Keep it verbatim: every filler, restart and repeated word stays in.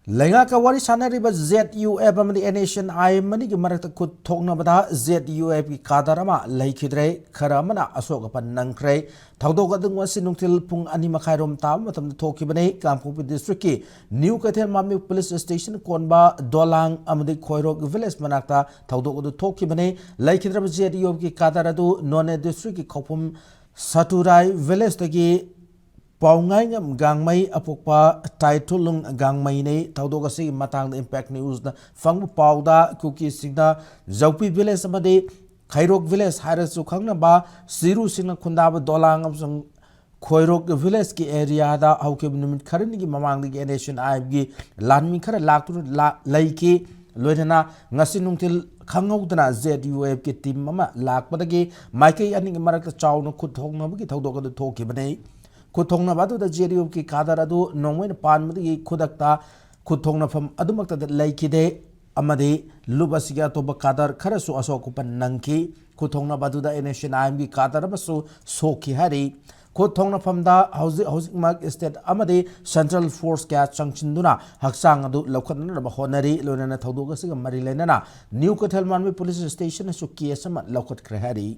ꯂꯩꯉꯥꯛꯀ ꯋꯥꯔꯤ ꯁꯥꯟꯅꯔꯤꯕ Z U F ꯑꯃꯗꯤ N S N I M ꯑꯅꯤꯒꯤ ꯃꯔꯛꯇ ꯈꯨꯠ ꯊꯣꯛꯅꯕꯗ ꯖꯦꯠ ꯌꯨ ꯑꯦꯐꯀꯤ ꯀꯥꯗꯔ ꯑꯃ ꯂꯩꯈꯤꯗ꯭ꯔꯦ, ꯈꯔ ꯑꯃꯅ ꯑꯁꯣꯛ ꯑꯄꯟ ꯅꯪꯈ꯭ꯔꯦ꯫ ꯊꯧꯗꯣꯛ ꯑꯗꯨ ꯉꯁꯤ ꯅꯨꯡꯊꯤꯜ ꯄꯨꯡ ꯑꯅꯤ ꯃꯈꯥꯏꯔꯣꯝ ꯇꯥꯕ ꯃꯇꯝꯗ ꯊꯣꯛꯈꯤꯕꯅꯤ꯫ ꯀꯥꯡꯄꯣꯛꯄꯤ ꯗꯤꯁꯇ꯭ꯔꯤꯛꯀꯤ ꯅ꯭ꯌꯨ ꯀꯩꯊꯦꯜ ꯃꯥꯟꯕꯤ ꯄꯨꯂꯤꯁ ꯁ꯭ꯇꯦꯁꯟ ꯀꯣꯟꯕ ꯗꯣꯂꯥꯡ ꯑꯃꯗꯤ ꯈꯣꯏꯔꯣꯛ ꯚꯤꯂꯦꯖ ꯃꯅꯥꯛꯇ ꯊꯧꯗꯣꯛ ꯑꯗꯨ ꯊꯣꯛꯈꯤꯕꯅꯤ꯫ ꯂꯩꯈꯤꯗ꯭ꯔꯕ ꯖꯦꯠ ꯌꯨ ꯑꯦꯐꯀꯤ ꯀꯥꯗꯔ ꯑꯗꯨ ꯅꯣꯅꯦ ꯗꯤꯁꯇ꯭ꯔꯤꯛꯀꯤ ꯈꯧꯄꯨꯝ ꯁꯇꯨꯔꯥꯏ ꯚꯤꯂꯦꯖꯇꯒꯤ ꯄꯥꯎꯉꯥꯏꯉꯝ ꯒꯥꯡꯃꯩ ꯑꯄꯣꯛꯄ ꯇꯥꯏꯊꯨꯂꯨꯡ ꯒꯥꯡꯃꯩꯅꯤ꯫ ꯊꯧꯗꯣꯛ ꯑꯁꯤꯒꯤ ꯃꯇꯥꯡꯗ ꯏꯝꯄꯦꯛ ꯅ꯭ꯌꯨꯁꯅ ꯐꯪꯕ ꯄꯥꯎꯗ, ꯀꯨꯀꯤꯁꯤꯡꯅ ꯖꯧꯄꯤ ꯚꯤꯂꯦꯖ ꯑꯃꯗꯤ ꯈꯩꯔꯣꯛ ꯚꯤꯂꯦꯖ ꯍꯥꯏꯔꯁꯨ ꯈꯪꯅꯕ ꯆꯤꯔꯨꯁꯤꯡꯅ ꯈꯨꯟꯗꯥꯕ ꯗꯣꯂꯥꯡ ꯑꯃꯁꯨꯡ ꯈꯣꯏꯔꯣꯛ ꯚꯤꯂꯦꯖꯀꯤ ꯑꯦꯔꯤꯌꯥꯗ ꯍꯧꯈꯤꯕ ꯅꯨꯃꯤꯠ ꯈꯔꯅꯤꯒꯤ ꯃꯃꯥꯡꯗꯒꯤ ꯑꯦꯟ ꯑꯦꯁ ꯑꯦꯟ ꯑꯥꯏ ꯑꯦꯝꯒꯤ ꯂꯥꯟꯃꯤ ꯈꯔ ꯂꯥꯛꯇꯨꯅ ꯂꯥ-, ꯂꯩꯈꯤ꯫ ꯂꯣꯏꯅꯅ ꯉꯁꯤ ꯅꯨꯡꯊꯤꯜ ꯈꯪꯍꯧꯗꯅ ꯖꯦꯠ ꯌꯨ ꯑꯦꯐꯀꯤ ꯇꯤꯝ ꯑꯃ ꯂꯥꯛꯄꯗꯒꯤ ꯃꯥꯏꯀꯩ ꯑꯅꯤꯒꯤ ꯃꯔꯛꯇ ꯆꯥꯎꯅ ꯈꯨꯠ ꯊꯣꯛꯅꯕꯒꯤ ꯊꯧꯗꯣꯛ ꯑꯗꯨ ꯊꯣꯛꯈꯤꯕꯅꯤ꯫ ꯈꯨꯠ ꯊꯣꯛꯅꯕ ꯑꯗꯨꯗ ꯖꯦꯠ ꯌꯨ ꯑꯦꯐꯀꯤ ꯀꯥꯗꯔ ꯑꯗꯨ ꯅꯣꯡꯃꯩꯅ ꯄꯥꯟꯕꯗꯒꯤ ꯈꯨꯗꯛꯇ ꯈꯨꯠ ꯊꯣꯛꯅꯐꯝ ꯑꯗꯨꯃꯛꯇꯗ ꯂꯩꯈꯤꯗꯦ ꯑꯃꯗꯤ ꯂꯨꯞ ꯑꯁꯤꯒꯤ ꯑꯇꯣꯞꯄ ꯀꯥꯗꯔ ꯈꯔꯁꯨ ꯑꯁꯣꯛ ꯑꯄꯟ ꯅꯪꯈꯤ꯫ ꯈꯨꯠ ꯊꯣꯛꯅꯕ ꯑꯗꯨꯗ ꯑꯦꯟ ꯑꯦꯁ ꯑꯦꯟ ꯑꯥꯏ ꯑꯦꯝꯒꯤ ꯀꯥꯗꯔ ꯑꯃꯁꯨ ꯁꯣꯛꯈꯤ ꯍꯥꯏꯔꯤ꯫ ꯈꯨꯠ ꯊꯣꯛꯅꯐꯝꯗ ꯍꯧꯖꯤꯛ ꯍꯧꯖꯤꯛꯃꯛ ꯁ꯭ꯇꯦꯠ ꯑꯃꯗꯤ ꯁꯦꯟꯇ꯭ꯔꯦꯜ ꯐꯣꯔꯁ ꯀꯌꯥ ꯆꯪꯁꯤꯟꯗꯨꯅ ꯍꯛꯆꯥꯡ ꯑꯗꯨ ꯂꯧꯈꯠꯅꯅꯕ ꯍꯣꯠꯅꯔꯤ꯫ ꯂꯣꯏꯅꯅ ꯊꯧꯗꯣꯛ ꯑꯁꯤꯒ ꯃꯔꯤ ꯂꯩꯅꯅ ꯅ꯭ꯌꯨ ꯀꯩꯊꯦꯜ ꯃꯥꯟꯕꯤ ꯄꯨꯂꯤꯁ ꯁ꯭ꯇꯦꯁꯟꯅꯁꯨ ꯀꯦꯁ ꯑꯃ ꯂꯧꯈꯠꯈ꯭ꯔꯦ ꯍꯥꯏꯔꯤ꯫